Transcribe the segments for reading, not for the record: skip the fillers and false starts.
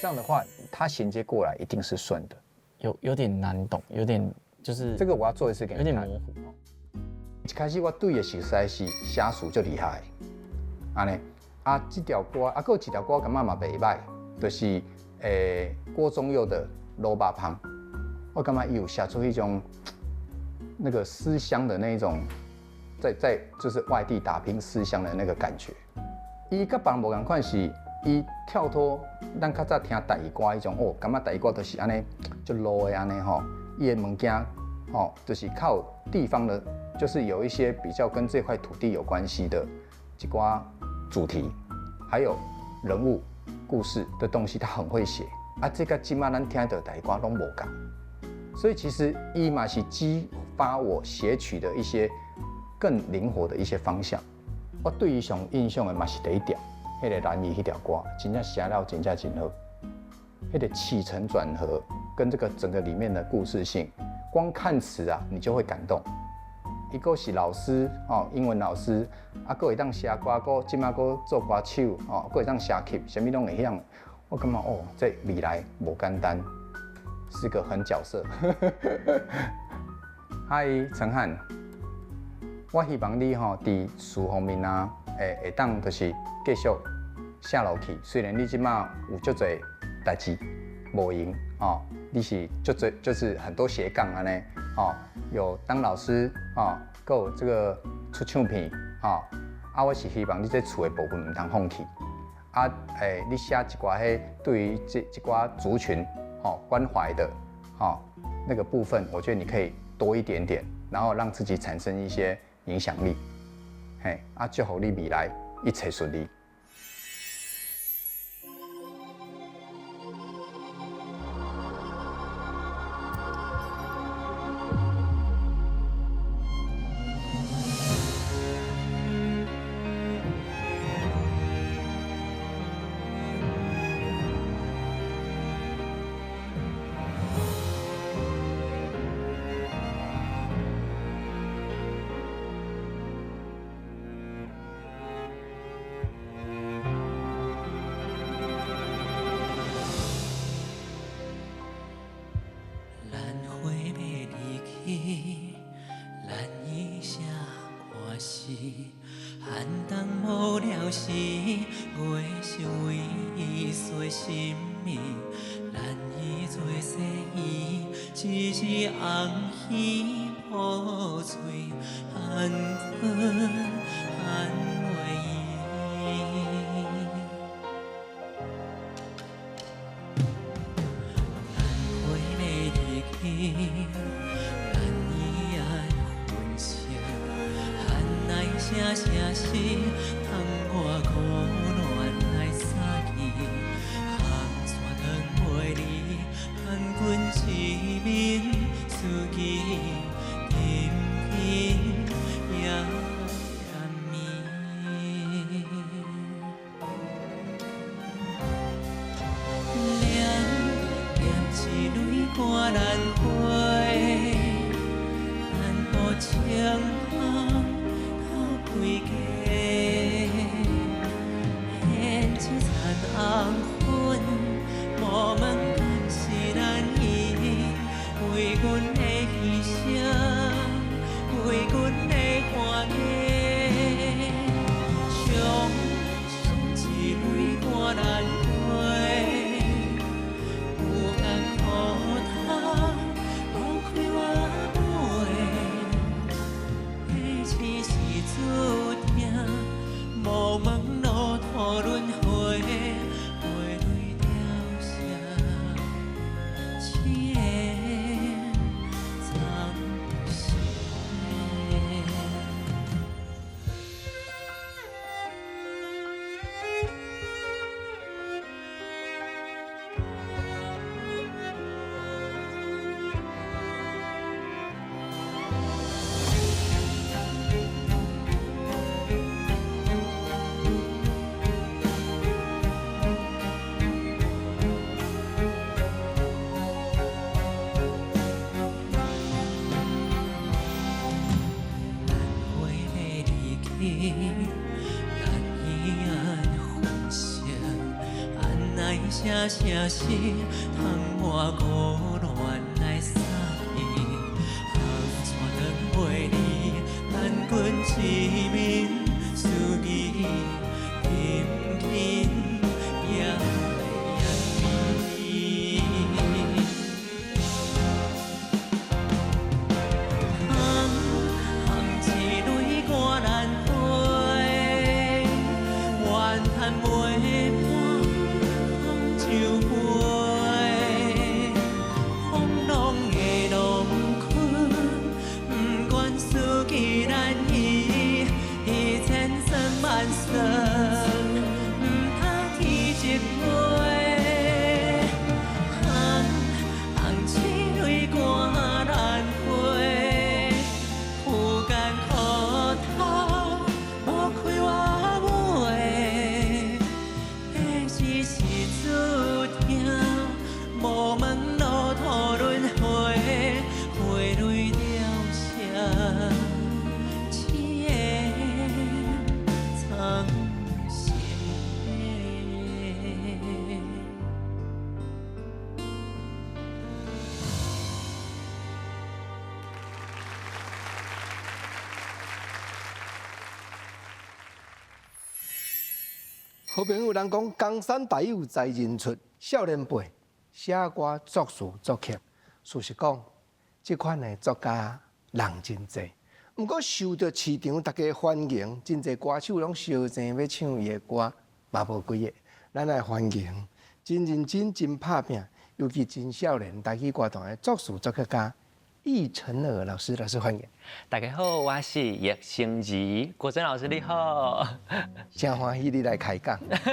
這樣的話，它銜接過來一定是順的。有點難懂，有點就是這個我要做一次給你看。有點模糊。一開始我對的熟似是寫詞足厲害，按呢啊，這條歌啊，閣有一條歌我感覺嘛袂䆀，就是郭宗佑的《滷肉飯》，我感覺伊有寫出一種那個思鄉的那一種，在就是外地打拼思鄉的那個感覺。伊佮別人無仝款是，伊跳脫咱較早聽台語歌彼種，哦，感覺台語歌都是按呢，足 low 的按呢吼，伊的物件吼，就是靠地方的，就是有一些比較跟這塊土地有關係的一寡主題，還有人物故事的東西，他很會寫。啊，這個這馬咱聽的台語歌攏無仝，所以其實伊嘛是激發我寫曲的一些更靈活的一些方向。我對伊上印象的嘛是第一條，彼個難以彼條歌，真正寫了真正真好。彼個起承轉合跟這個整個裡面的故事性，光看詞啊，你就會感動。伊閣是老師哦，英文老師，啊，閣會當寫歌，閣這馬閣做歌手哦，閣會當寫曲，啥物攏會曉。我感覺哦，這未來無簡單，是個狠角色。嗨，陳漢，我希望你吼佇詞方面啊，會當就是繼續寫落去。雖然你這馬有足濟代誌無閒哦，你是足濟就是很多斜槓按呢哦，有當老師哦，閣有這個出唱片哦，啊，我是希望你這詞的部分毋通放棄。啊，你寫一寡彼對於這寡族群吼關懷的吼那個部分，我覺得你可以多一點點，然後讓自己產生一些影響力。嘿，啊，祝福你未來一切順利。無問路途輪迴，陪淚寫詩，窗外孤戀來送伊，紅線斷袂離，等君一面思義，沉沉夜夜暝。红红一蕊歌難飛，怨嘆袂破風酒杯，風浪的浪困，不管思記難移，千算萬算，毋通天一回。紅紅一蕊歌難飛，苦甘苦頭無開我尾，彼時是注定，無問路途輪迴，花蕊凋謝，痴的蒼生。好朋友，人講江山代有才人出，少年輩寫歌作詞作曲。事實講，這款的作家人真濟，毋過受著市場大家歡迎，真濟歌手攏相爭欲唱伊的歌，嘛無幾个。咱來歡迎，真認真、真拍拚，尤其真少年，台語歌壇的作詞作曲家易成爾老師，老師歡迎。大家好，我是易成兒，國珍老師你好，真歡喜你來開講。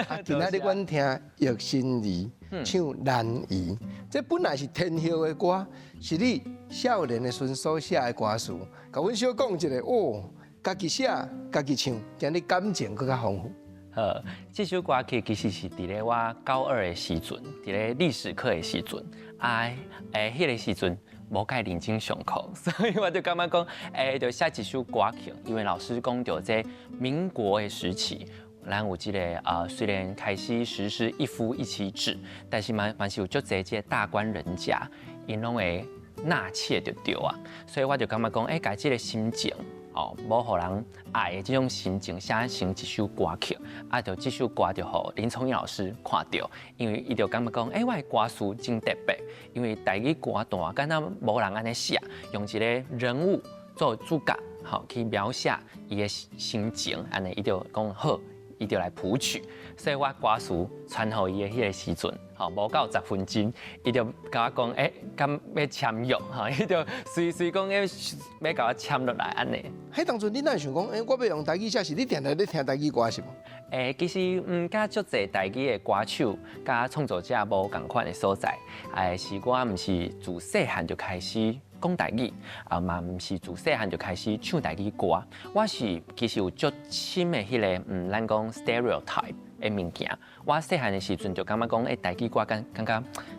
啊，今仔日阮聽易成兒唱《難移》，這本來是天后的歌，是你少年的時陣所寫的歌詞，共阮小講一下哦，家己寫，家己唱，今日感情閣較豐富。好，這首歌曲其實是佇咧我高二的時陣，佇咧歷史課的時陣，啊，彼個時陣無介認真上課，所以我就感覺講，就寫一首歌曲，因為老師講著這民國的時期，咱有這个雖然開始實施一夫一妻制，但是嘛嘛是有足濟這個大官人家，𪜶攏會納妾就對啊，所以我就感覺講，共這个心情。哦，無予人愛的這種心情寫成一首歌曲，啊，就這首歌就予林聰英老師看著，因為伊就感覺講，我的歌詞真特別，因為台語歌壇敢若無人按呢寫，用一個人物做主角，吼去描寫伊的心情，按呢伊就講好，伊就來譜曲，所以我歌詞傳予伊的彼个時陣，吼無夠10分鐘，伊就共我講，敢欲簽約，吼，伊就隨隨講，欲共我簽落來按呢。彼當陣你哪會想講，我欲用台語寫，是你定定咧聽台語歌是無？其實毋佮足濟台語的歌手佮創作者無仝款的所在，是我毋是自細漢就開始講台語，啊嘛毋是自細漢就開始唱台語歌。我是其實有足深的彼个，咱講 stereotype 的物件。我細漢的時陣就感覺講，台語歌感感覺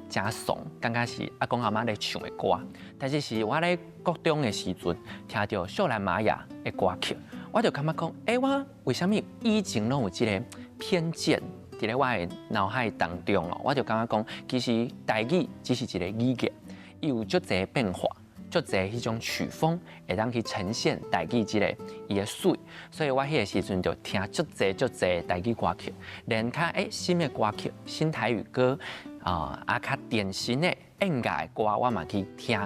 誠慫，感覺是阿公阿嬤咧唱的歌。但是是我咧國中的時陣，聽著秀蘭瑪雅的歌曲，我就感覺講，我為啥物以前攏有這个偏見佇咧我的腦海當中哦？我就感覺講，其實台語只是一个語言，伊有足濟變化。足濟彼種曲風會當去呈現台語這个伊的媠，所以我彼个時陣就聽足濟足濟台語歌曲，連較新的歌曲、新台語歌啊，較典型的演歌的歌，我嘛去聽，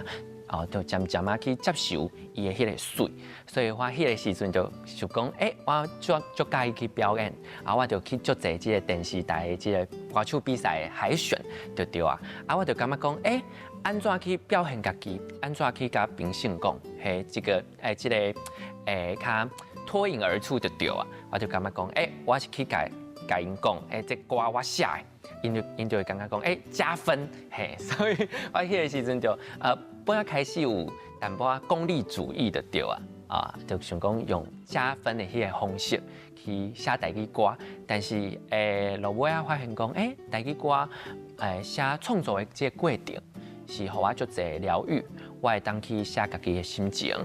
哦，就漸漸仔去接受伊的彼个媠，所以我彼个時陣就想講，我足足佮意去表演，啊，我就去足濟這个電視台的這个歌手比賽的海選就對啊，啊，我就感覺講，按怎去表現家己？按怎去共評審講？彼，這个，這个，較脫穎而出就對啊！我就感覺講，我是去共共𪜶講，這歌我寫的，𪜶就會感覺講，加分，嘿，所以我彼个時陣就，本來開始有淡薄仔功利主義就對啊，啊，就想講用加分的彼个方式去寫台語歌，但是，落尾仔發現講，台語歌，寫創作的這个過程。是予我足濟療癒，我會當去寫家己的心情，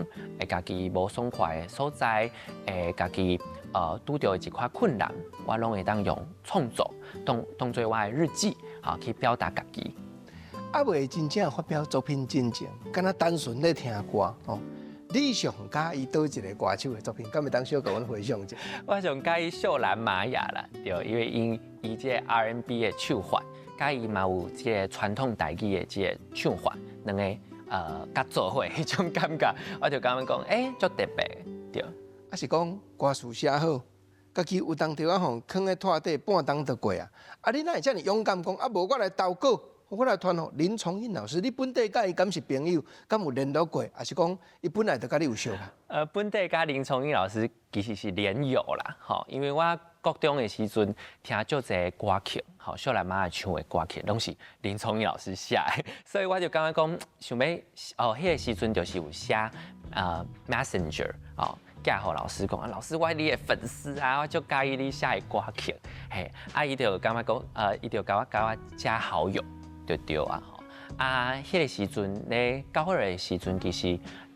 會家己無爽快的所在，會家己拄著的一寡困難，我攏會當用創作當做我的日記，吼去表達家己。猶未真正發表作品進前，敢若單純咧聽歌吼。你上佮意佗一个歌手的作品，敢會當小共阮回想者？我上佮意秀蘭瑪雅啦，對，因為𪜶伊這個 R&B 的唱法，佮伊嘛有這個傳統台語的這個唱法，兩個佮做伙彼種感覺，我就感覺講，欸，足特別，對。啊是講歌詞寫好，家己有當時仔吼，囥咧桌底半冬就過啊。啊，你哪會遮爾勇敢講？啊，無我來投稿，我來傳予林崇英老師。你本底佮伊敢是朋友，敢有聯絡過？抑是講伊本來就佮你有相共？本底佮林崇英老師其實是連友啦，吼，因為我國中的時陣聽足濟歌曲，吼，秀蘭瑪雅唱的歌曲，攏是林崇英老師寫的，所以我就感覺講，想欲哦，彼個時陣就是有寫Messenger 哦。寄予老師講啊，老師我你的粉絲啊，我足佮意你寫的歌曲，嘿，啊伊就感覺講，伊就共我加好友，就對啊，吼，啊，彼個時陣咧高二的時陣，其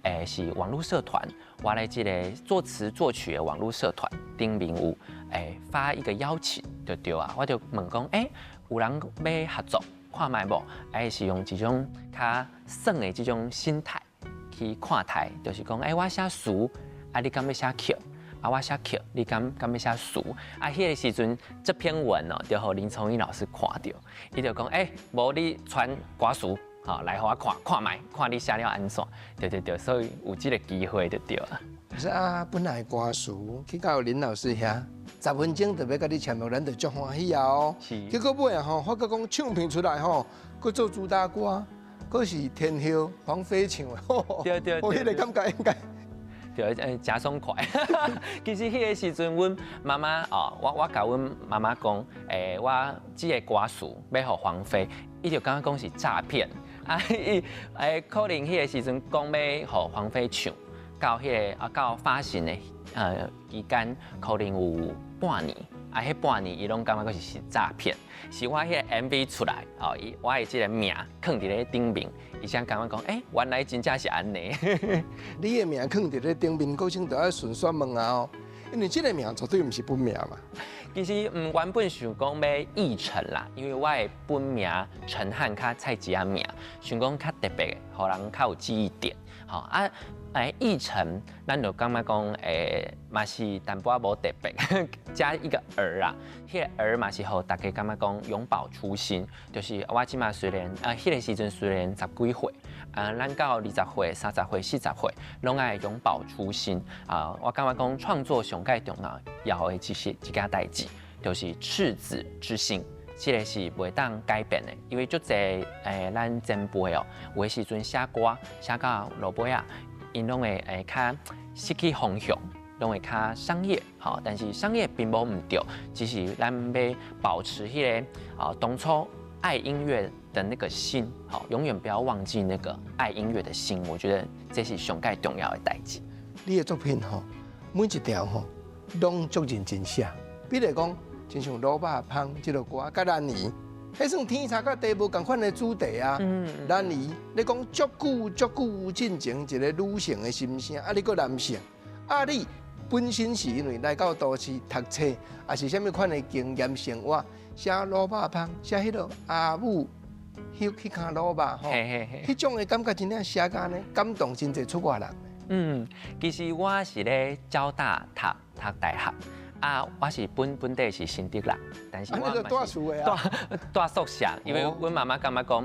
實是網路社團，我咧這個作詞作曲的網路社團頂面有發一個邀請，就對啊，我就問講，有人欲合作看覓無？還是用這種較耍的這種心態去看待，就是講，我寫詞。啊，你敢欲寫曲？啊，我寫曲，你敢欲寫詞？啊，彼個時陣，這篇文哦，就予林崇英老師看著，伊就講，無你傳歌詞，吼，來予我看看覓，看你寫了按怎？對對對，所以有這個機會就對啊。是啊，本來歌詞去到林老師遐，10分鐘就欲共你簽約，咱就足歡喜啊哦。是。結果尾啊吼，發覺講唱片出來吼，閣做主打歌，閣是天后黃妃唱的。對對對。我彼個感覺應該。對，誠爽快。其實彼個時陣，阮媽媽哦，我共阮媽媽講，我這個歌詞欲予黃妃，伊就感覺講是詐騙。啊，伊可能彼個時陣講欲予黃妃唱，到彼個啊到發行的期間，可能有半年。啊，彼半年伊攏感覺講是詐騙，是我彼個 MV 出來，哦，伊我的這個名囥佇咧頂面，伊才感覺講，原來真正是按呢。你的名囥佇咧頂面，閣先著愛順紲問啊哦，因為這個名絕對毋是本名嘛。其實原本想講欲譯成啦，因為我的本名陳漢較菜市仔名，想講較特別，予人較有記憶點。吼啊，譯成，咱就感覺講，嘛是淡薄仔無特別，加一個兒啊，彼個兒嘛是予大家感覺講永葆初心，就是我這馬雖然啊，彼個時陣雖然十幾歲，啊，咱到20歲、30歲、40歲，攏愛永葆初心啊。我感覺講創作上蓋重要要的其實一件代誌，就是赤子之心。這個是袂當改變的，因為足濟咱前輩哦，有的時陣寫歌寫到落尾啊，𪜶攏會較失去方向，攏會較商業，吼。但是商業並無毋對，只是咱欲保持彼個啊當初愛音樂的那個心，吼，永遠不要忘記那個愛音樂的心。我覺得這是上蓋重要的代誌。你的作品吼，每一條吼攏足認真寫，比如講，親像滷肉芳這个歌，佮蘭妮，彼算天差佮地無仝款的主題啊。蘭妮，你講足久足久進前一個女性的心聲，啊，你閣男性，啊，你本身是因為來到都市讀冊，抑是啥物款的經驗生活，寫滷肉芳，寫彼个阿母去牽滷肉吼，彼種的感覺真正寫甲呢感動真濟出外人。其實我是咧交大讀讀大學。啊，我是本地是新竹人，但是我嘛是蹛宿舍，因為阮媽媽感覺講，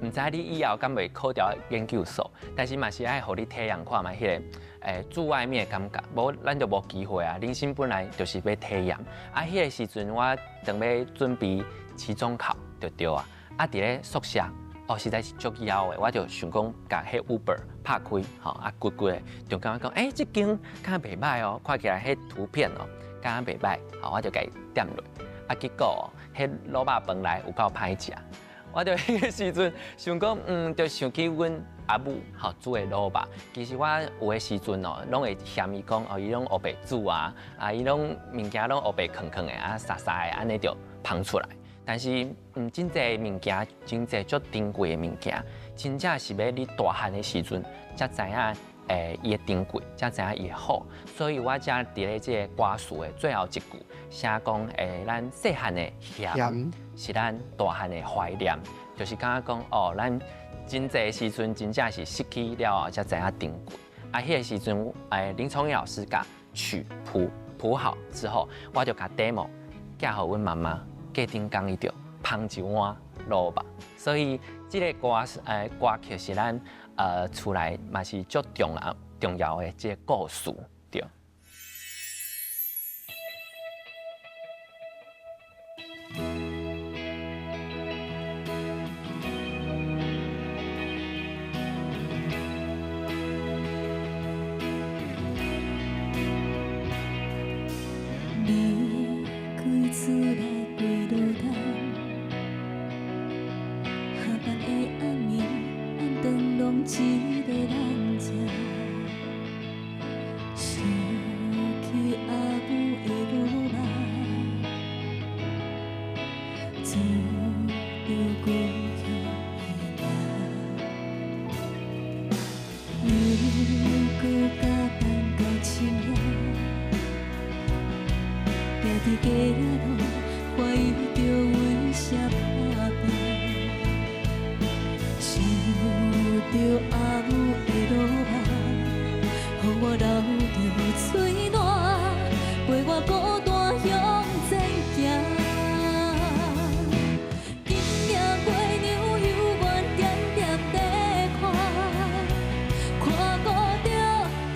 毋知你以後敢會考著研究所，但是嘛是愛予你體驗看覓彼個住外面的感覺，無咱就無機會啊。人生本來就是欲體驗，啊，彼個時陣我當欲準備期中考就對啊，啊，佇咧宿舍，哦，實在是足枵的，我就想講，共彼 Uber 拍開，吼，啊，咕咕的，就感覺講，這間敢袂䆀哦，看起來彼圖片哦。敢若袂䆀，吼，我就共伊點落，啊，結果彼滷肉飯來有夠歹食，我就彼個時陣想講，就想起阮阿母吼煮的滷肉。其實我有的時陣哦，攏會嫌伊講哦，伊攏烏白煮啊，啊，伊攏物件攏烏白囥囥的，啊，沙沙的，按呢就芳出來。但是，真濟物件，真濟足珍貴的物件，真正是欲你大漢的時陣才知影伊的珍貴，才知影伊的好。所以我才佇咧這个歌詞的最後一句寫講，咱細漢的鹹是咱大漢的懷念，就是感覺講哦，咱真濟時陣真正是失去了後才知影珍貴。啊，彼个時陣，林聰英老師共曲譜譜好之後，我就共 demo 寄予阮媽媽，過頂工伊就捧一碗滷肉。所以這个歌曲是咱厝內嘛是足重要的這个故事，對。離開厝內幾落冬，下班的暗暝，暗頓攏一个人食。想起阿母的滷肉，做著故鄉的名，猶閣加班到深夜。徛佇街仔路，懷疑著為啥打拼，想著阿母的滷肉，予我流著喙瀾，陪我孤單向前行。今夜月娘猶原點點在看，看顧著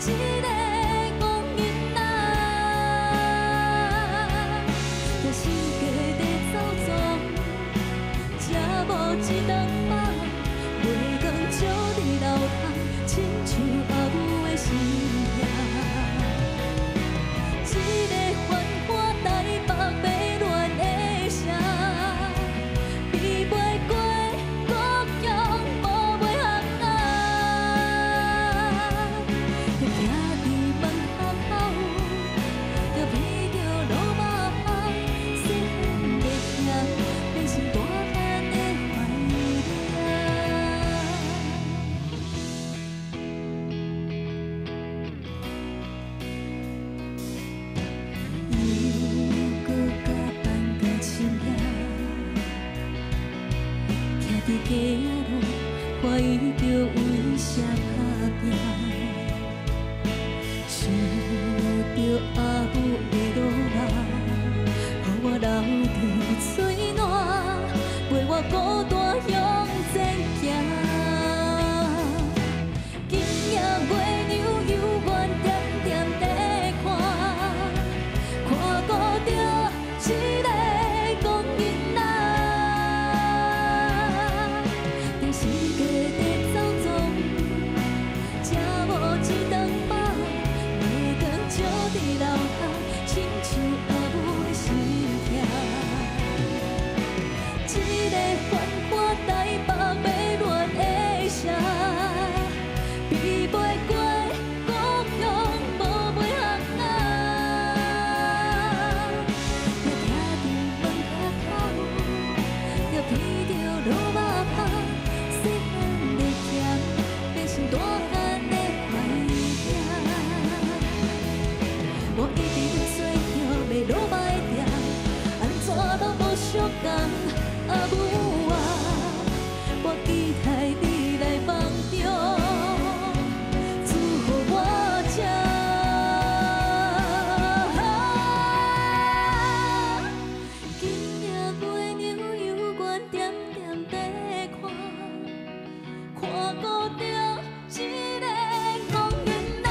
一个戇囡仔。踮世界在走傱，才無一頓飽，月光照佇樓窗，親像阿母的心疼。一个繁華台北欲亂的城，比袂過故鄉無尾巷仔。就徛佇門口口，就鼻著滷肉香，細漢的鹹變成大漢的懷念。猶閣加班到深夜，徛佇街仔路，懷疑著為啥打拼。想著阿母的滷肉，予我流著喙瀾，陪我孤單向前行。今夜月娘猶原點點在看，看顧著一个戇囡仔。踮世界在走傱，才無一頓飽，月光照佇樓窗，親像阿母的心疼。一个繁華台北欲亂的城，比袂過故鄉無尾巷仔。就徛佇門口口，就鼻著滷肉香，細漢的鹹變成大漢的懷念。我一直咧做著賣滷肉的店，按怎攏無相仝。阿母啊，我期待你來夢中煮予我食。今夜月娘猶原點點在看，看顧著一个戇囡仔。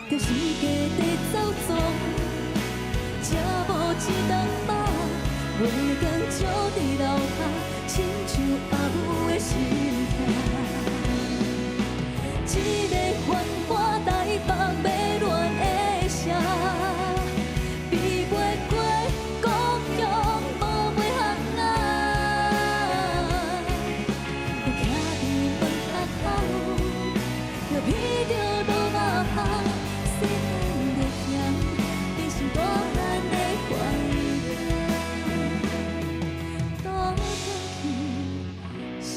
踮世界在走傱，才無一頓飽，月光照佇樓窗，親像阿母的心疼。一个繁華台北欲亂的城，比袂過故鄉無尾巷仔。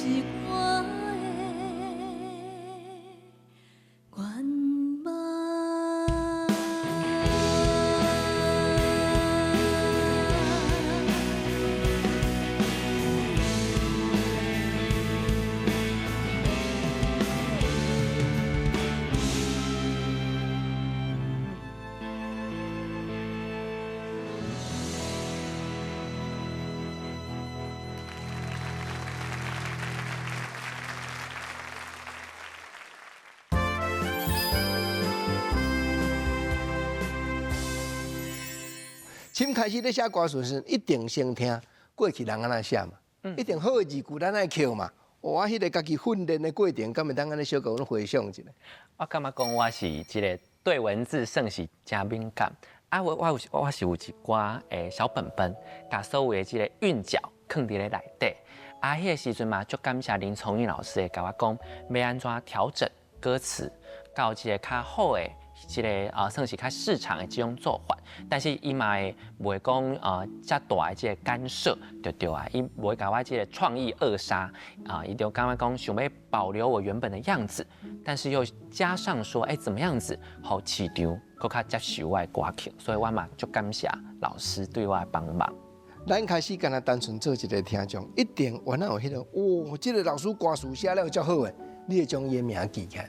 是我的愿望。先开始咧写歌词时，一定先听过去人按怎写嘛，一定好的字句咱爱捡嘛。哇，彼个家己训练的过程，敢会当按呢小共阮回想一下？我感觉讲我是一个对文字算是诚敏感啊，我是有一寡小本本，共所有的这个韵脚囥伫咧内底。啊，彼个时阵嘛，足感谢林聪颖老师会共我讲，欲按怎调整歌词，到一个较好的。这个啊，算是较市场的这种做法，但是伊嘛会袂讲啊，遮大的这个干涉，就对啊，伊袂共我这个创意扼杀啊，伊就感觉讲想欲保留我原本的样子，但是又加上说，欸，怎么样子予市场阁较接受我的歌曲，所以我嘛足感谢老师对我的帮忙。咱开始干焦单纯做一个听众，一定原来有彼个哦，这个老师歌词写了足好的，你会将伊的名记起来。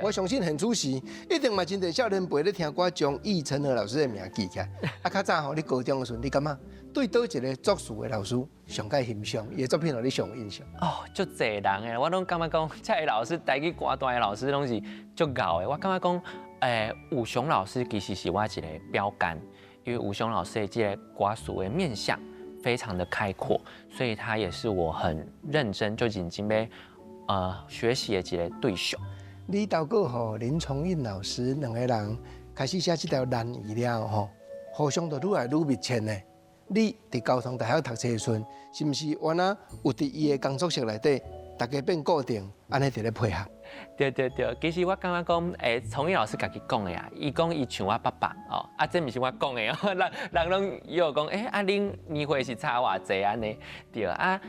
我相信现此时一定嘛真济少年辈咧听歌，将易承和老师的名记起来。啊，较早吼，你高中的时阵，你感觉对佗一个作词的老师上盖欣赏，伊的作品予你上有印象？哦，足济人的，我拢感觉讲，这个老师台语歌坛的老师拢是足𠢕的。我感觉讲，武雄老师其实是我一个标杆，因为武雄老师的这个歌词的面向非常的开阔，所以他也是我很认真就认真欲学习的一个对象。你透过吼林聪颖老师两个人开始写这条难语了吼，互相就愈来愈密切呢。你伫交通大学读册的时阵，是毋是原来有伫伊的工作室内底，大家变固定，按呢伫咧配合？对对对，其实我感觉讲，聪颖老师家己讲的啊，伊讲伊像我爸爸哦，啊，这毋是我讲的哦，人人拢有讲，啊，恁年岁是差偌济按呢？对啊。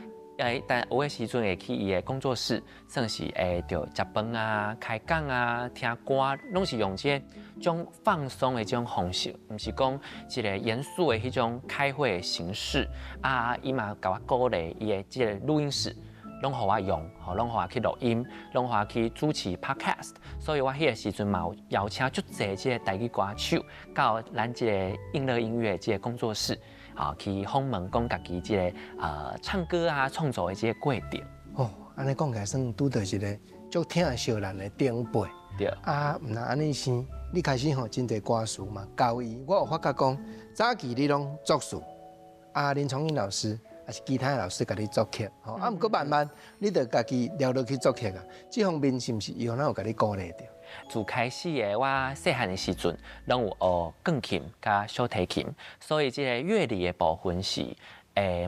但有的时阵会去伊的工作室，算是就食饭啊、开讲啊、听歌，拢是用这种放松的这种方式，毋是讲一个严肃的彼种开会的形式。啊，伊嘛共我鼓励，伊的这个录音室拢予我用，吼，拢予我去录音，拢予我去主持 podcast。所以我彼个时阵嘛有邀请足济这个台语歌手到咱这个映乐音乐这个工作室。啊，去访问讲家己这个唱歌啊创作的这个过程。哦，按呢讲起来算拄著一个足疼惜咱的长辈。对。啊，毋若按呢生，你开始吼真济歌词嘛，交伊。我有发觉讲，早期你拢作词，啊林聪颖老师，抑是其他的老师共你作曲，吼啊，毋过慢慢你就家己撩落去作曲啊。这方面是毋是伊有哪有共你鼓励著？自开始的我细汉的时阵，拢有学钢琴佮小提琴，所以这个乐理的部分是，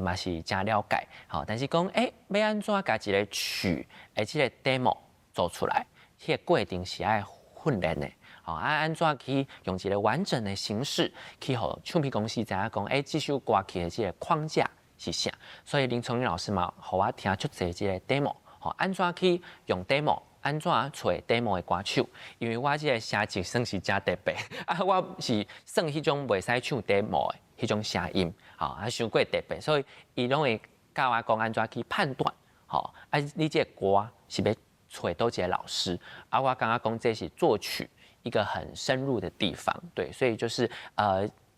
嘛是诚了解。吼，但是讲，欲按怎共一个曲，这个 demo 做出来，彼个过程是爱训练的。吼，啊，按怎去用一个完整的形式去予唱片公司知影讲，这首歌曲的这个框架是啥？所以林聪颖老师嘛，予我听足济这个 demo，吼，按怎去用 demo？按怎揣 demo 的歌手？因为我这个声质算是诚特别，啊，我是算彼种袂使唱 demo 的彼种声音，吼，啊，伤过特别，所以伊拢会教我讲按怎去判断，吼，啊，你这个歌是欲揣佗一个老师，啊，我感觉讲这是作曲一个很深入的地方，对，所以就是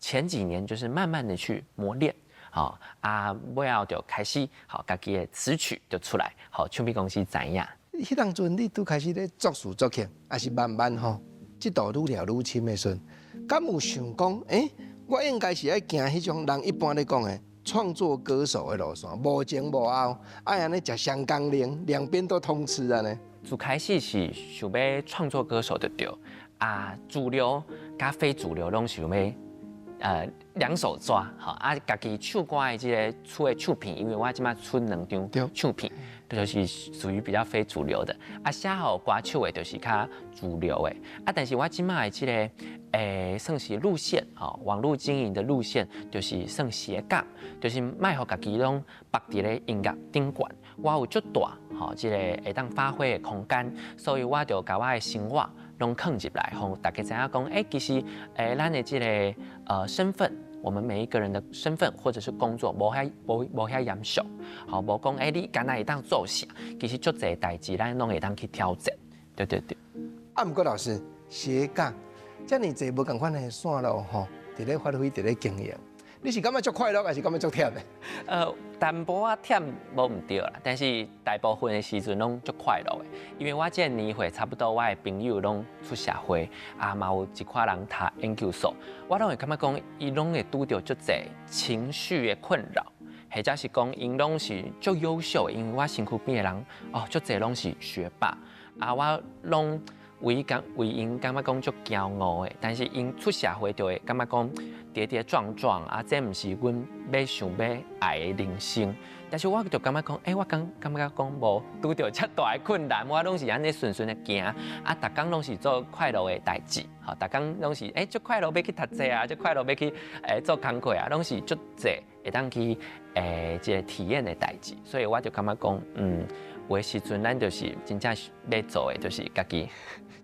前几年就是慢慢的去磨练。好啊，尾后就开始好，家己的词曲就出来，予唱片公司知影。彼当阵你拄开始咧作词作曲，抑是慢慢吼，这道愈聊愈深的时阵，敢有想讲，我应该是爱行彼种人一般咧讲的创作歌手的路线，无前无后，爱按呢食双工能，两边都通吃按呢？自开始是想欲创作歌手就对，啊，主流佮非主流拢想欲。两手抓，吼啊，家己唱歌的这个出的唱片，因为我这马出两张唱片，就是属于比较非主流的。啊，写予歌手的，就是较主流的。啊，但是我这马的这个，算是路线，吼，网路经营的路线，就是算斜杠，就是莫予家己拢绑伫咧音乐顶悬。我有足大，吼，吼，這個會當發揮的空間，所以我就共我的生活攏囥入來，予大家知影講，其實咱的這個身份，我們每一個人的身份或者是工作，無遐無無遐嚴肅，吼，無講你敢若會當做啥，其實足濟代誌咱攏會當去挑戰，對對對。啊，毋過老師斜槓，遮爾濟無仝款的線路吼，佇咧發揮，佇咧經營。你是感覺足快樂，還是感覺足忝的？淡薄仔忝無毋對啦，但是大部分的時陣攏足快樂的，因為我這個年歲差不多，我的朋友攏出社會，啊嘛有一寡人讀研究所，我攏會感覺講，伊攏會拄著足濟情緒的困擾，或者是講𪜶攏是足優秀的，因為我身軀邊的人哦，足濟攏是學霸，啊我攏為𪜶感覺講足驕傲的，但是𪜶出社會就會感覺講跌跌撞撞啊，這毋是阮欲想欲愛的人生。但是我就感覺講，我感覺講無拄著遮大的困難，我攏是按呢順順的行，啊，逐工攏是做快樂的代誌，吼，逐工攏是足快樂欲去讀冊啊，足快樂欲去做工課啊，攏是足濟會當去這個體驗的代誌，所以我就感覺講，有的時陣咱就是真正欲做的，就是家己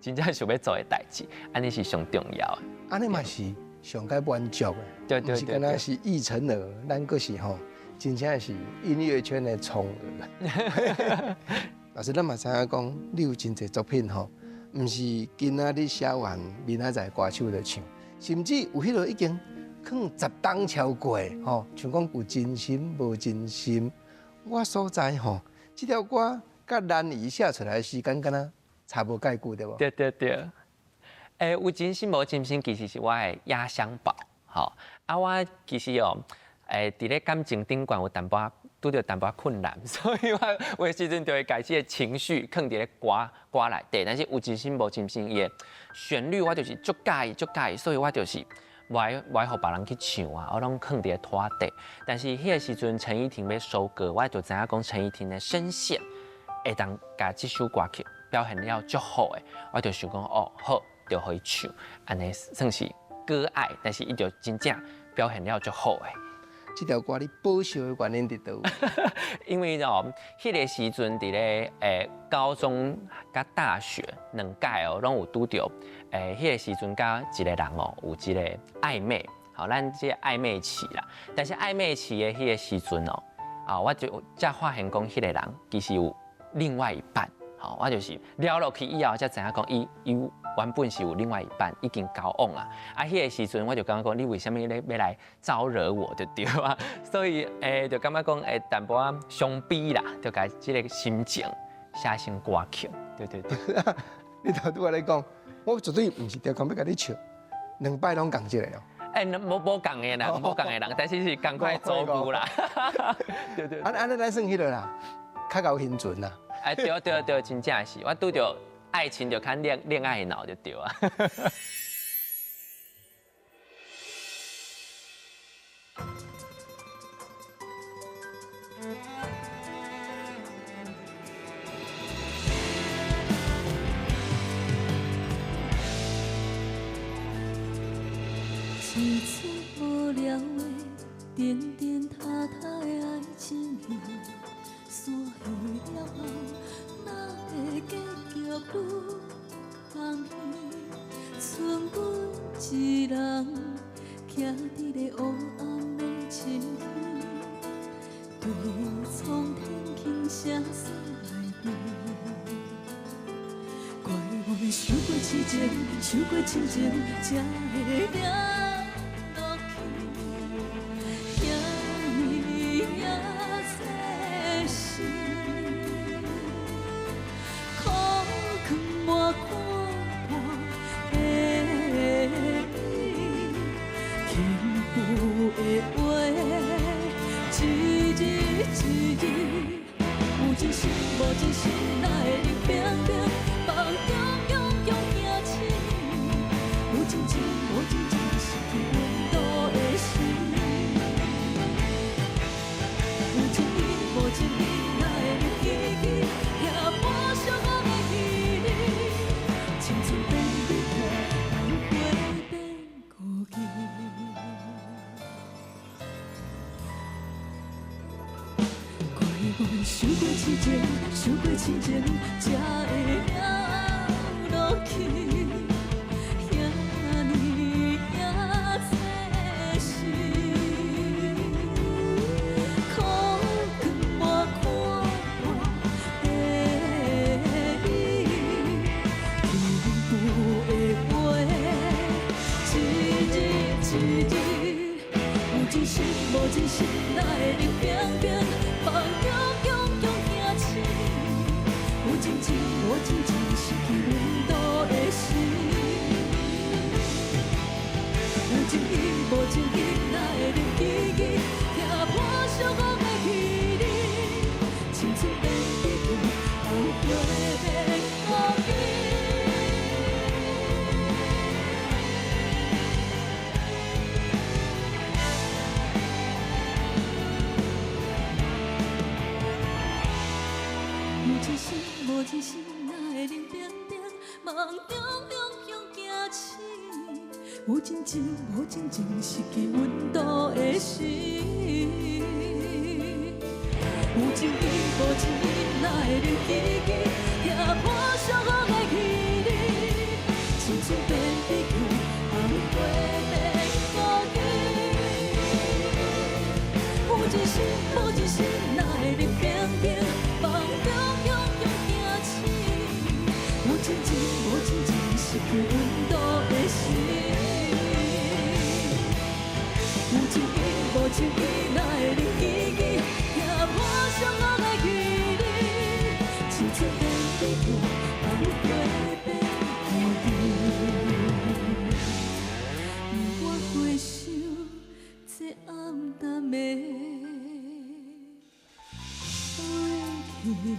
真正想欲做的代誌，按呢是上重要的。按呢嘛是上蓋滿足的，對對對，毋是敢若是一層樓，咱閣是吼，真正是音樂圈的寵兒。老師，咱嘛知影講，你有真濟作品吼，毋是今仔日寫完，明仔載歌手就唱，甚至有彼個已經可能10冬超過吼，像講有真心無真心，我所在吼，這條歌佮蘭姨寫出來的時間，敢若差無蓋久對無？對對對。有真心無真心，其實是我的壓箱寶，吼。啊，我其實哦，佇咧感情頂懸有淡薄仔拄著淡薄仔困難，所以我有的時陣就會共這個情緒囥佇咧歌歌內底。但是有真心無真心，伊的旋律我就是足佮意足佮意，所以我就是無愛無愛予別人去唱啊，我攏囥佇咧拖底。但是彼個時陣陳依婷欲收歌，我就知影講陳依婷的聲線會當共這首歌曲表現了足好的，我就想講哦好。就予伊唱，按呢算是歌愛，但是伊就真正表現了足好的。這條歌你保守的原因佇佗位？因為哦，彼個時陣佇咧高中佮大學兩屆哦，攏有拄著彼個時陣佮一個人哦有一個曖昧，好，咱這個曖昧期啦。但是曖昧期的彼個時陣哦，啊，我就才發現講彼個人其實有另外一半，好，我就是聊落去以後才知影講伊伊原本是有另外一半已經交往啊，啊，彼個時陣我就感覺講，你為啥物咧欲來招惹我就對啊，所以就感覺講淡薄仔傷悲啦，就共這個心情寫成歌曲，對對對。你頭拄仔咧講，我絕對毋是專工欲共你笑，兩擺攏仝一個哦。無無仝的啦，無仝的人，但是是仝款遭遇啦。對對。按按呢咱算彼個啦，較𠢕興船啦。對對對，真正是，我拄著愛情就較戀戀愛腦就對啊。一出無聊的顛顛塌塌的愛情戲，散去了後，哪會結局愈空虛？剩阮一人，徛佇咧黑暗的深區，對蒼天輕聲說愛你。怪阮傷過痴情，傷過深情，才會惹落去。遐爾仔細心，苦藏满看破的你，幸福的话，一日一日，有真心无真心，哪会冷冰冰？梦中勇勇行醒，有真情无真情，失去温度的心。有情意无情意，哪会冷记记？遐无相共的距离，青春变美丽，爱花变孤寂。怪阮伤过痴情，伤过深真情，無真情，失去溫度的心。有情意，無情意，哪會能記記？拆破寂寞的彼你，青春變悲劇，後悔變孤枝。有真心，無真心，哪會能平平？夢中勇勇驚醒。有真情，無真情，失去溫度的心。有情意，無情意，哪會能記記？拆破寂寞的彼你，青春變悲劇，後悔變孤枝。有真心，無真心，哪會能平平？夢中勇勇驚醒。有真情，無真情，失去溫度的心。有情意，無情意，哪會能記記？拆破寂寞的彼你，青春變悲劇，後悔變孤枝。我回首這暗淡的过去。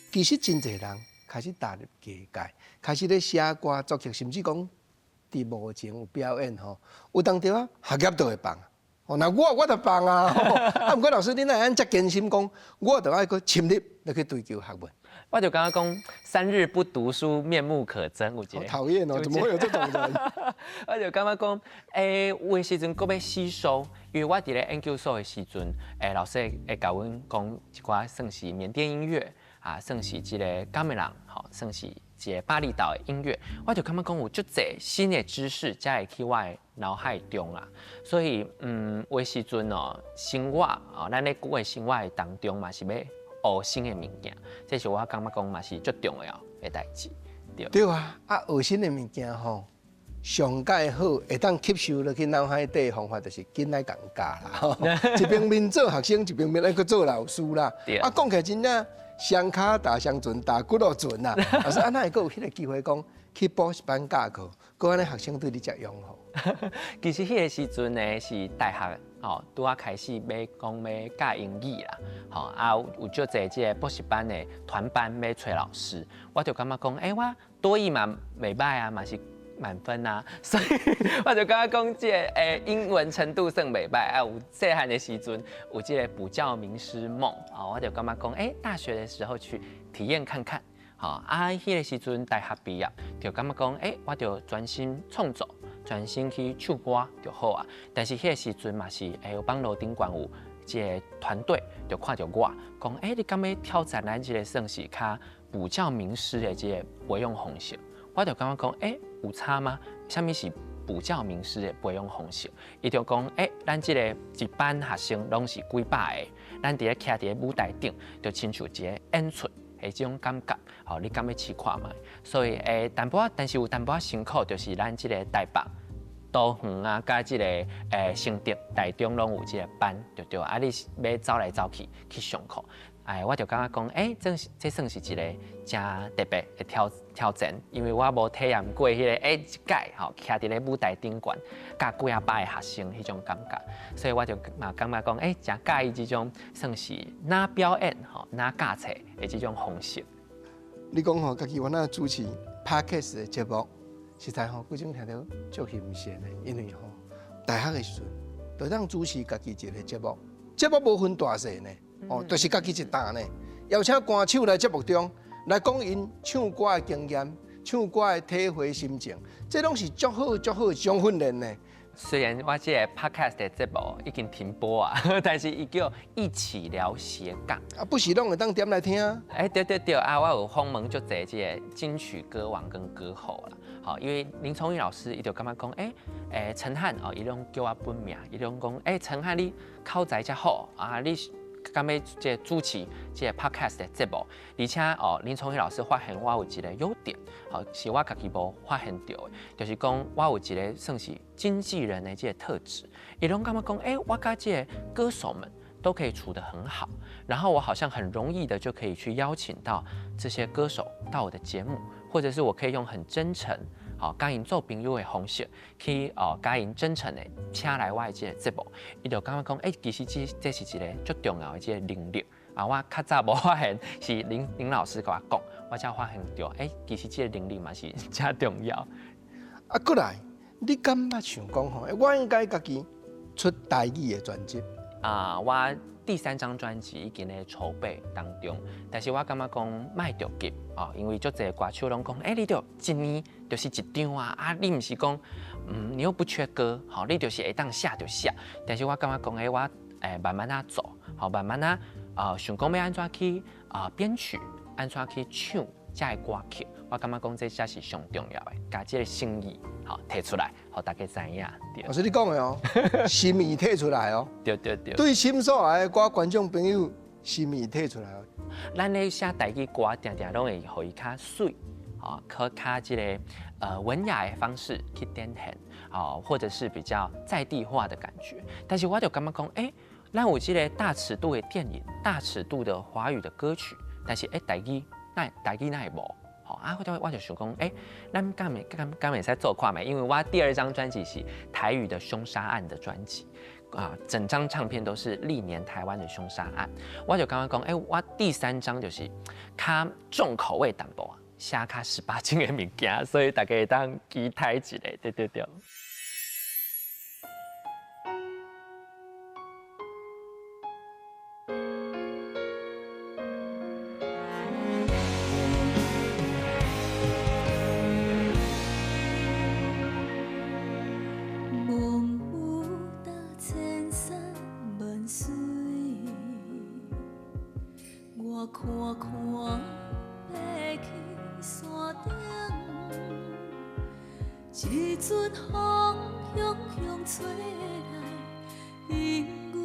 其實真濟人開始踏入藝界，開始咧寫歌作曲，甚至講佇幕前有表演吼，有當時啊學業都會放。哦，那我就放啊！啊，毋過老師，你哪會按遮堅心講，我就愛閣深入來去追求學問。我就感覺講，三日不讀書，面目可憎。有一個好討厭哦，怎麼會有這種人？我就感覺講，有的時陣閣欲吸收，因為我佇咧研究所的時陣，老師會共阮講一寡算是緬甸音樂啊，算是這个噶美蘭，吼，算是一个巴厘島的音樂，我就感覺講有足濟新的知識才會去我的腦海中啦。所以，有的時陣哦，生活哦，咱咧過的生活的當中嘛是欲學新的物件，這是我感覺講嘛是足重要的代誌。對。對啊，啊學新的物件吼，上蓋好會當吸收落去腦海底的方法，就是緊來共教啦。一邊面做學生，一邊面愛閣做老師啦。啊，講起來真正雙跤踏雙船，踏幾落船啦。老師，啊，哪會閣有彼个機會講去補習班教課，閣按呢學生對你遮擁護？其實彼个時陣呢是大學吼，拄仔開始欲講欲教英語啦，吼啊有足濟這个補習班的團班欲揣老師，我就感覺講，我多益嘛袂䆀啊，嘛是滿分啊，所以我就感覺講這个英文程度算袂䆀啊。有細漢的時陣有這个補教名師夢啊，我就感覺講，大學的時候去體驗看看，吼啊，彼个時陣大學畢業就感覺講，我就專心創作。專心去唱歌就好啊，但是彼个時陣嘛是，有幫樓頂懸有一个團隊就看著我，講，你敢欲挑戰咱這个算是較補教名師的這个培養方式？我就感覺講，有差嗎？啥物是補教名師的培養方式？伊就講，咱這个一班學生攏是幾百个，咱佇咧徛佇咧舞台頂，就親像一个演出。的這種感覺，吼，你敢欲試看覓？所以，淡薄仔，但是有淡薄仔辛苦，就是咱這个台北、桃園啊，佮這个新竹、台中攏有這个班，對對。啊，你欲走來走去去上課，我就感覺講，這算是一个誠特別的挑戰，因為我無體驗過彼个，一屆吼，徛佇咧舞台頂懸，教幾仔百个學生彼種感覺，所以我就嘛感覺講，誠佮意這種算是哪表演吼，哪教冊的這種方式。你講吼，家己原來主持 Podcast 的節目，實在吼，規種聽著足新鮮的，因為吼，大學的時陣，就當主持家己一个節目，節目無分大細呢，哦，就是家己一擔呢，邀請歌手來節目中來講𪜶唱歌的經驗、唱歌的體會心情，這攏是足好足好的一種訓練呢。雖然我這个 podcast 的節目已經停播啊，但是伊叫一起聊斜槓。啊，不是攏會當點來聽。對對對啊，我有訪問足濟這个金曲歌王跟歌后啦。好，因為林聰玉老師伊就感覺講，陳漢哦，伊攏叫我本名，伊攏講，陳漢你口才遮好啊，你敢欲這个主持這个 podcast 的節目，而且哦，林聰輝老師發現我有一个優點，吼，是我家己無發現著的，就是講我有一个算是經紀人的這个特質。伊攏感覺講，欸，我佮這个歌手們都可以處得很好，然後我好像很容易的就可以去邀請到這些歌手到我的節目，或者是我可以用很真誠，好，佮𪜶做朋友的方式去哦，佮𪜶真誠的請來我的這个節目，伊就感覺講，欸，其實這是一个足重要的這个能力啊！我較早無發現，是林林老師共我講，我才發現著，欸，其實這个能力嘛是誠重要。啊，過來，你敢捌想講吼，我應該家己出台語的專輯？啊，我第三張專輯已經咧籌備當中，但是我感覺講莫著急哦，因為足濟歌手攏講，欸，你著一年就是一張啊，啊，你毋是講，你又不缺歌，吼，你就是會當寫就寫。但是我感覺講，欸，我慢慢仔做，吼，慢慢仔，想講欲按怎去啊編曲，按怎去唱這个歌曲，我感覺講這才是上重要的，共這个心意吼提出來，予大家知影。老師你講的哦，心意提出來哦。對對對。對心所愛的歌觀眾朋友，心意提出來哦。咱咧寫台語歌，定定攏會予伊較媠，吼，較這个文雅的方式去展現，哦，或者是比較在地化的感覺。但是我就感覺講，欸，咱有這个大尺度的電影，大尺度的華語的歌曲，但是欸，台語那台語哪會無？吼啊！我就想講，欸，咱敢會使做看覓？因為我第二張專輯是台語的兇殺案的專輯，啊，整張唱片都是歷年台灣的兇殺案。我就感覺講，欸，我第三張就是較重口味淡薄啊，寫較18禁的物件，所以大家會當期待一下，對對對。一陣風雄雄吹來，引阮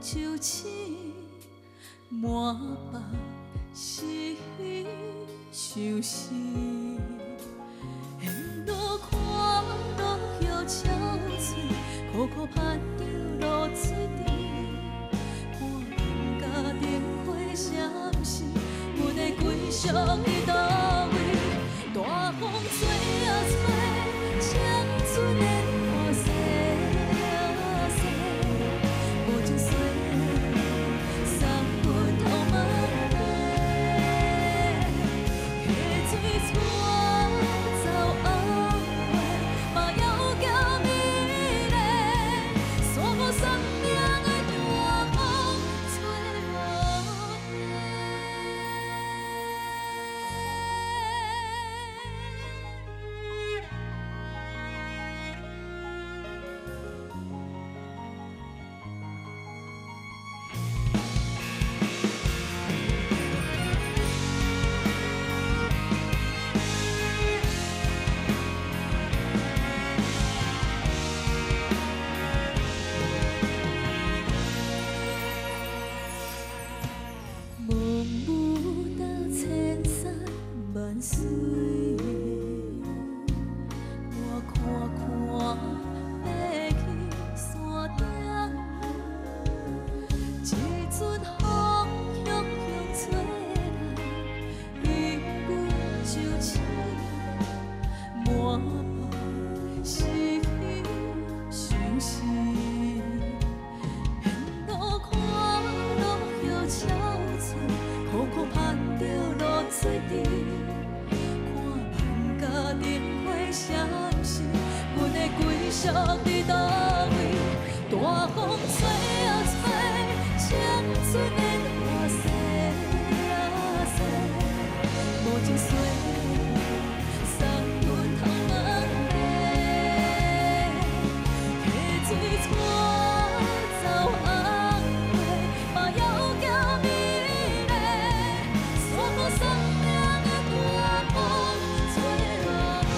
酒醒，滿腹是相思。沿路看落葉憔悴，苦苦盼著露水滴。看萬家燈火閃烁，阮的歸宿佇佗位？大風吹啊吹，青春的破碎啊碎，無情水，送阮头毛白。溪水带走暗月，嘛犹交美丽。山无送命的大风吹无无。梦舞到千山萬水，我看看欲去山頂，一陣風雄雄吹來，引阮酒醒，滿腹是相思。沿路看落葉憔悴，苦苦盼著露水滴。看萬家燈火閃爍，阮的歸宿佇佗位？大風吹啊吹，青春的破碎啊碎，無情水，送阮頭毛白。溪水帶走暗月，嘛猶交美麗。山無送命的大風吹無停。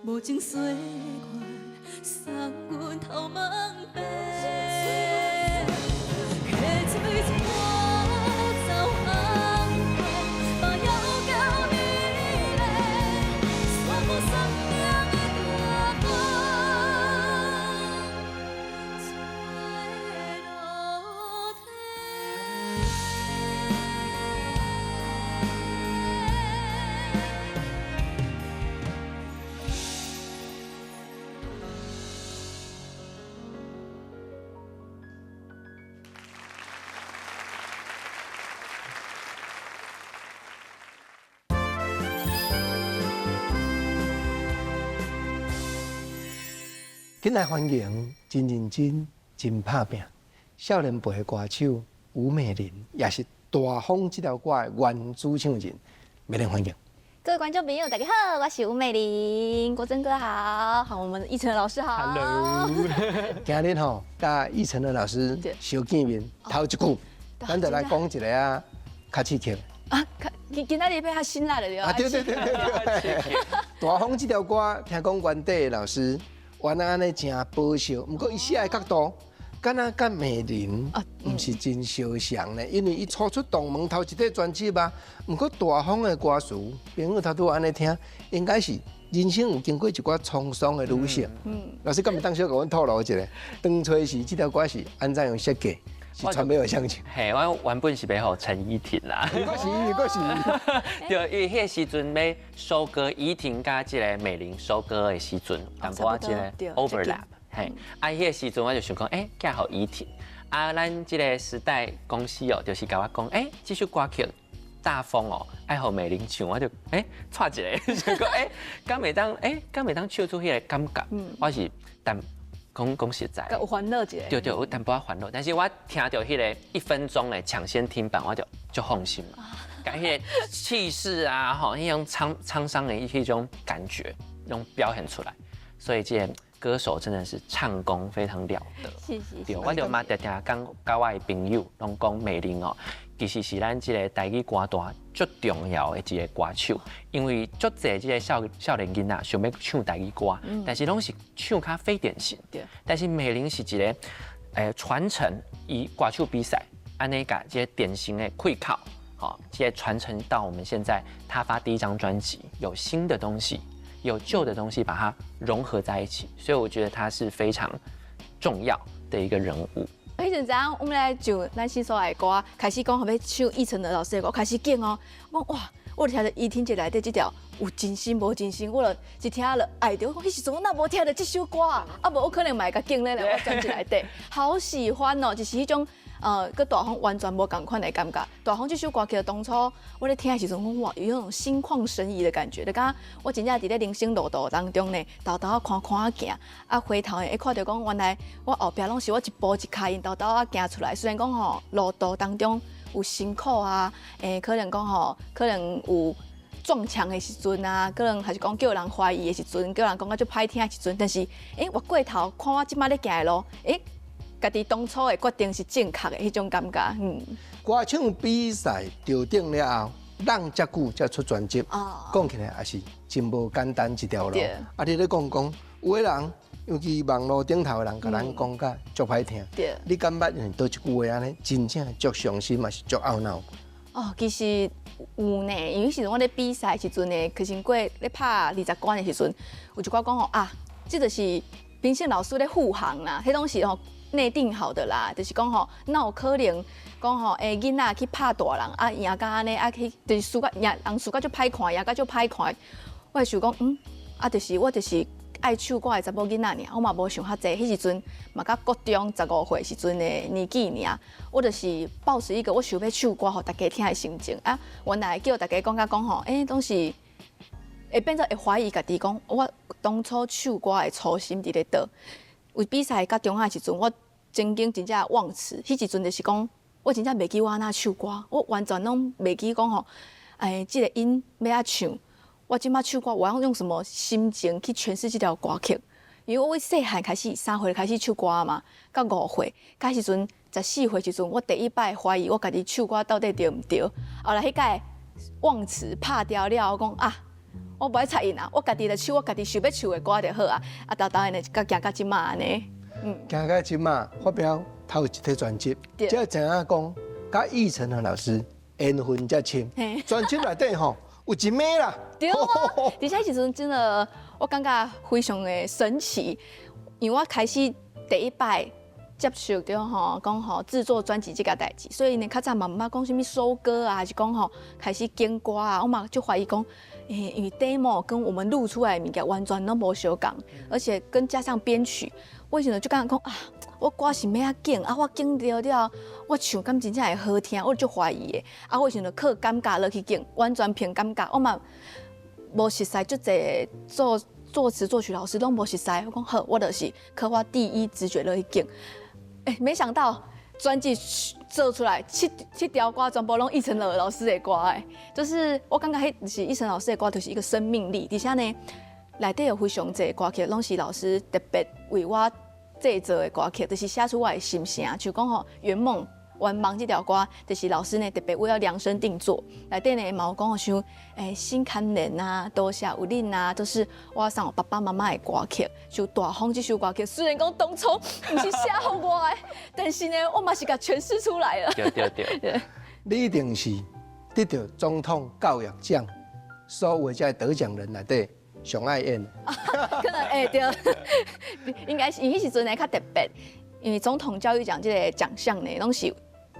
無情歲月送阮頭毛白。提一杯一半走红花，嘛犹够美丽，煞无送命的大风吹落天。緊來歡迎，真認真，真拍拚，少年輩的歌手吳美玲，也是大風這條歌的原主唱人，美玲歡迎。各位觀眾朋友，大家好，我是吳美玲，國珍哥好，好，我們奕成老師好。 Hello。今日吼，佮奕成的老師相見面，頭一句，咱就來講一個啊，較刺激。啊，今今仔日欲較辛辣的對吧？啊，對對對對對。大風這條歌，聽講原底的老師原來按呢誠保守，毋過伊寫的角度，敢若佮美玲毋是真相像呢，因為伊初出道門頭一塊專輯啊。毋過大風的歌詞，朋友頭拄按呢聽，應該是人生有經過一寡滄桑的旅程。老師敢會當小共阮透露一下，當初時這條歌是按怎樣設計？是傳俾我相信。嘿，我原本是欲予陳依婷啦。閣是伊，閣是伊。對，因為彼個時陣欲收歌，依婷佮這个美玲收歌的時陣，淡薄仔這个 overlap。嘿，啊，彼個時陣我就想講，欸，寄予依婷。啊，咱這个時代公司哦，就是共我講，欸，這首歌曲《大風》哦，愛予美玲唱，我就欸，掣一下，想講，欸，敢會當，欸，敢會當唱出彼个感覺？我是但。講講實在，有煩惱一下。對對，有淡薄仔煩惱，但是我聽著彼个一分鐘的搶先聽版，我就足放心嘛。共彼个氣勢啊，吼，彼種滄桑的彼種感覺，攏表現出來。所以這個歌手真的是唱功非常了得。是是。對，我就嘛常常講，佮我的朋友攏講美玲哦，其實是咱這个台語歌壇足重要的一个歌手，因為足濟這个少年囡仔想欲唱台語歌，但是攏是唱較非典型。但是美玲是一个傳承伊歌手比賽，按呢共這个典型的氣口，吼，這个傳承到我們現在，他發第一張專輯，有新的東西，有舊的東西，把它融合在一起，所以我覺得他是非常重要的一個人物。彼陣知影，阮咧上咱新所愛的歌，開始講欲唱奕成的老師的歌，開始揀哦。我講哇，我聽著伊聽一內底這條有真心無真心，我就一聽就愛著。我講彼時陣我哪無聽著這首歌啊？啊無我可能嘛會共揀咧來我專輯內底。好喜歡哦，就是彼種佮大風完全無仝款的感覺。大風這首歌曲當初我咧聽的時陣，講哇，有那種心曠神怡的感覺。就感覺我真正佇咧人生路途當中呢，沓沓仔看看仔行，啊回頭會看著講原來我後壁攏是我一步一跤印沓沓仔行出來。雖然講吼路途當中有辛苦啊，可能講吼可能有撞牆的時陣啊，可能還是講叫人懷疑的時陣，叫人講甲足歹聽的時陣，但是我過頭看我這擺咧行的路，家己當初的決定是正確的彼種感覺。歌唱比賽得頂了後，等遮久才出專輯，講起來也是真無簡單一條路。啊，你咧講講，有的人，尤其網路頂頭的人，共咱講甲足歹聽。你感覺因為佗一句話按呢，真正足傷心，嘛是足懊惱？哦，其實有呢，因為彼時陣我咧比賽時陣呢，其實過咧拍20關的時陣，有一寡講吼啊，這就是評審老師咧護航啦，彼攏是吼內定好的啦，就是講吼，哪有可能講吼，囡仔去拍大人啊，贏甲按呢啊去，就是輸甲贏，人輸甲足歹看，贏甲足歹看。我會想講，啊，就是我就是愛唱歌的查某囡仔爾，我嘛無想較濟。彼時陣嘛，佮國中15歲時陣的年紀爾，我就是抱持一個我想欲唱歌予大家聽的心情啊。原來叫大家講甲講吼，攏是會變做會懷疑家己，講我當初唱歌的初心佇咧佗。有比賽到中仔時陣，我曾經真正忘詞，彼時陣就是講，我真正袂記我按怎唱歌，我完全攏袂記講吼，這個音欲按唱，我這擺唱歌，我要用什麼心情去詮釋這條歌曲？因為我細漢開始3歲開始唱歌嘛，到5歲，到時陣14歲時陣，我第一擺懷疑我家己唱歌到底對毋對？後來彼擺忘詞拍掉了，我講啊，我無愛插𪜶啊，我家己來唱我家己想欲唱的歌就好啊。啊，沓沓按呢，佮行到這馬按呢。行到這馬發表頭一張專輯，才知影講，佮奕成和老師緣分遮深。專輯內底吼有一暝啦。對啊，而且彼時陣真的，我感覺非常的神奇，因為我開始第一擺接觸著吼，講吼製作專輯這個代誌，所以呢，較早嘛毋捌講啥物收歌啊，還是講吼開始揀歌啊，我嘛就懷疑講，因為 demo 跟我們錄出來的物件完全攏無相仝，而且跟加上編曲，我以前就感覺講啊，我歌是欲按怎揀啊，我揀著了，我唱敢真正會好聽，我就懷疑的。啊，我彼時就靠感覺落去揀，完全憑感覺，我嘛無熟似足濟做作詞作曲老師攏無熟似，我講好，我就是靠我第一直覺落去揀。欸，沒想到專輯做出來，七七條歌全部攏奕成老師的歌欸，就是我感覺彼是奕成老師的歌，就是一個生命力。而且呢，內底有非常濟歌曲，攏是老師特別為我製作的歌曲，就是寫出我的心聲。像講吼，圓夢願望這條歌，就是老師呢特別為我量身定做。內底呢嘛有講像心牽連啊，多謝有恁啊，都是我送予爸爸媽媽的歌曲。像大風這首歌曲，雖然講當初毋是寫予我的，但是呢，我嘛是共詮釋出來了。對對對，你一定是得著總統教育獎，所有這得獎人內底上愛演。可能欸對，應該是因為彼時陣呢較特別，因為總統教育獎這個獎項呢，攏是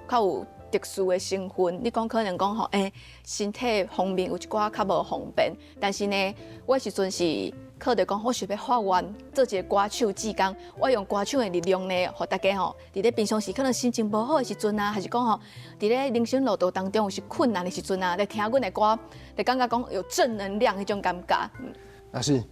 較有特殊的成分。你講可能講吼，欸，身體方面有一寡較無方便，但是呢，我彼時陣是靠著講，我想欲發願做一個歌手志工，我用歌手的力量呢，予大家吼，佇咧平常時可能心情無好的時陣啊，還是講吼，佇咧人生路途當中有時困難的時陣啊，來聽阮的歌，就感覺講有正能量彼種感覺。老師，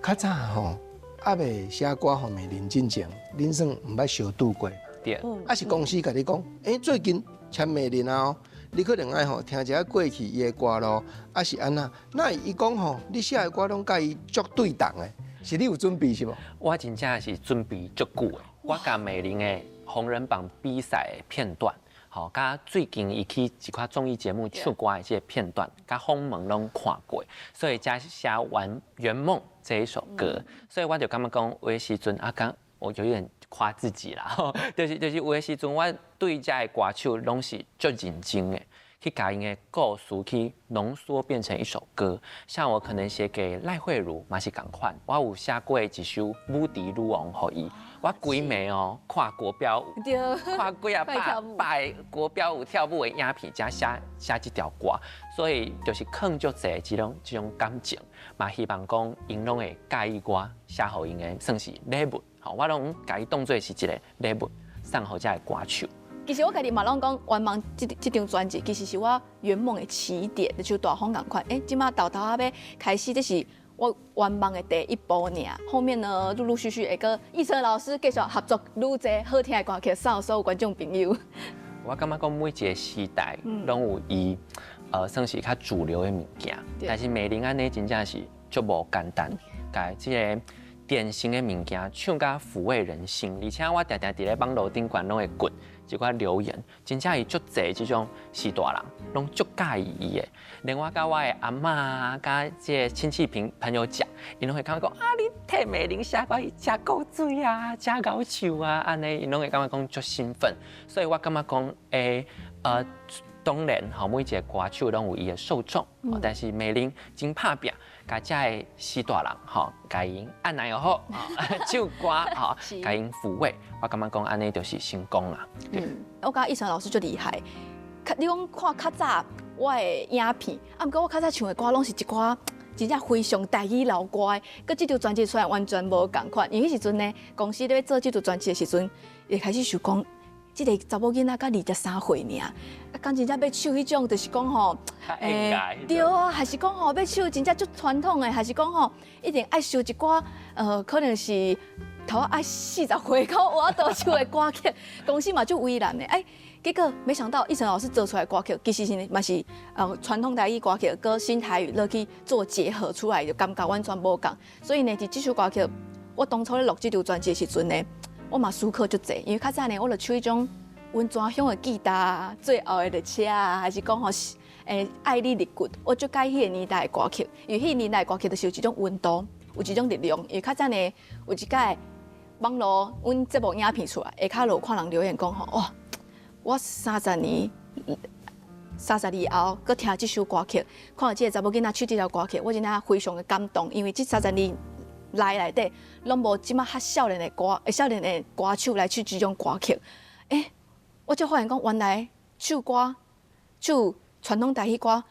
較早吼，猶未寫歌予美玲進前，恁算毋捌相拄過。對。啊是公司共你講，欸，最近簽美玲啊，你可能愛吼聽一下過去伊的歌咯，啊是按怎？哪會伊講吼，你寫的歌攏佮伊足對同的，是你有準備是無？我真正是準備足久的，我共美玲的紅人榜比賽的片段，吼，佮最近伊去一寡綜藝節目唱歌的這個片段，佮訪問攏看過，所以才寫完《圓夢》這一首歌，所以我就感覺講，有的時陣啊，講我有點誇自己啦，就是有的時陣我對這个歌手攏是足認真的，去共𪜶的故事去濃縮變成一首歌。像我可能寫給賴慧茹嘛是仝款，我有寫過一首《舞迪女王》予伊，我規暝哦看國標舞，看幾仔百百國標舞跳舞的影片，才寫寫這條歌，所以就是囥足濟這種感情，嘛希望講𪜶攏會佮意我寫予𪜶的算是禮物。吼，我攏共伊當做是一個禮物，送予這个歌手。其實我家己嘛攏講，圓夢這張專輯其實是我圓夢的起點，就像大風仝款。欸，這馬沓沓仔欲開始，這是我圓夢的第一步爾。後面呢，陸陸續續會佮奕成老師繼續合作，愈濟好聽的歌曲送予所有觀眾朋友。我感覺講每一個時代攏有伊，算是較主流的物件，但是美玲按呢真正是足無簡單，共這個典型的物件唱甲撫慰人心，而且我定定佇咧網路頂懸攏會滾一寡留言，真正伊足濟這種序大人攏足佮意伊的，連我佮我的阿嬤啊，佮這個親戚朋友講，𪜶攏會感覺講啊，你替美玲寫歌，伊誠古錐啊，誠𠢕唱啊，按呢𪜶攏會感覺講足興奮，所以我感覺講，欸，當然吼，每一個歌手攏有伊的受眾，但是美玲真拍拚，共遮个序大人吼，共𪜶按捺好，唱歌吼，共𪜶撫慰，我感覺講按呢就是成功啦。嗯，我感覺奕成老師足厲害。你講看較早我的影片，啊，毋過我較早唱的歌攏是一寡真正非常台語老歌的，佮這張專輯出來完全無仝款。因為彼時陣呢，公司咧做這張專輯的時陣，會開始想講，這個查某囡仔才23歲爾，啊，敢真正欲唱彼種，就是講吼，對啊，還是講吼欲唱真正足傳統的，還是講吼一定愛收一寡，可能是頭愛40歲較有法度唱的歌曲，公司嘛足為難的，哎，結果沒想到奕成老師做出來歌曲，其實是嘛是傳統台語歌曲，佮新台語落去做結合出來，就感覺完全無仝。所以呢，佇這首歌曲，我當初咧錄這張專輯的時陣呢，我嘛思考足濟，因為較早呢，我就唱彼種溫泉鄉的吉他，最後的列車啊，還是講吼，愛你入骨，我足佮意彼個年代的歌曲，因為彼個年代的歌曲就是有一種溫度，有一種力量。因為較早呢，有一擺網路阮節目影片出來，下跤就有看人留言講吼，哇，我30年。32後，閣聽這首歌曲，看著這個查某囡仔唱這條歌曲，我真正非常的感動，因為這三十年來內底，攏無這馬較少年的歌，少年的歌手來唱這種歌曲。欸，我才發現講，原來唱歌、唱傳統台語歌，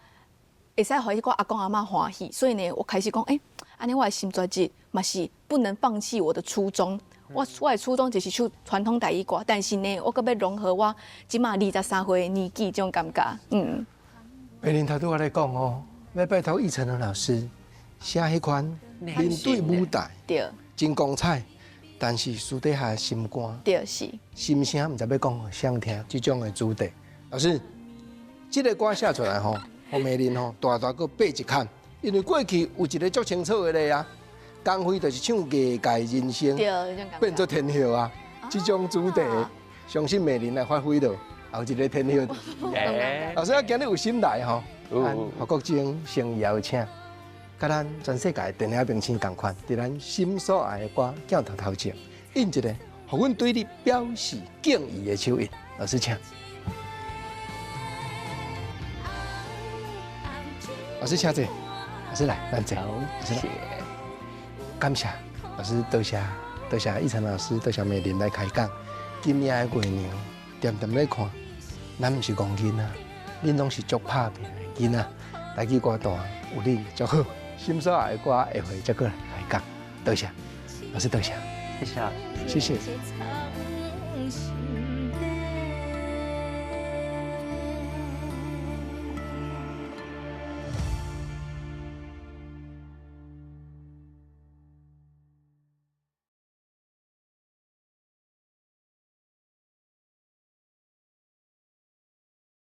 會使予彼個阿公阿嬤歡喜。所以呢，我開始講，欸，按呢我的心專輯嘛是不能放棄我的初衷。我的初衷就是唱傳統台語歌，但是呢，我閣欲融合我這馬23歲的年紀這種感覺，嗯。美玲頭拄仔咧講哦，欲拜託奕成的老師寫彼款面對舞台，真光彩，但是私底下心肝，心聲毋知欲講予誰聽，這種的主題。老師，這个歌寫出來吼，予美玲吼大大閣爬一坎，因為過去有一个足清楚的例啊。江蕙就是唱藝界人生，變做天后啊！這種主題，相信美玲來發揮著，後一个天后。老師啊，今日有心來吼，何國禎誠意邀請，佮咱全世界電影明星仝款，佇咱心所愛的歌鏡頭頭前，印一個，予阮對你表示敬意的手印。老師請。老師請坐，老師來，咱坐。老師來。感謝老師，多謝多謝奕成老師，多謝美玲來開講。今夜的月娘，恬恬咧看，咱毋是戇囡仔，恁攏是足拍拚的囡仔。台語歌壇有恁足好，心所愛的歌下回再閣來開講。多謝老師，多謝，謝謝，謝謝。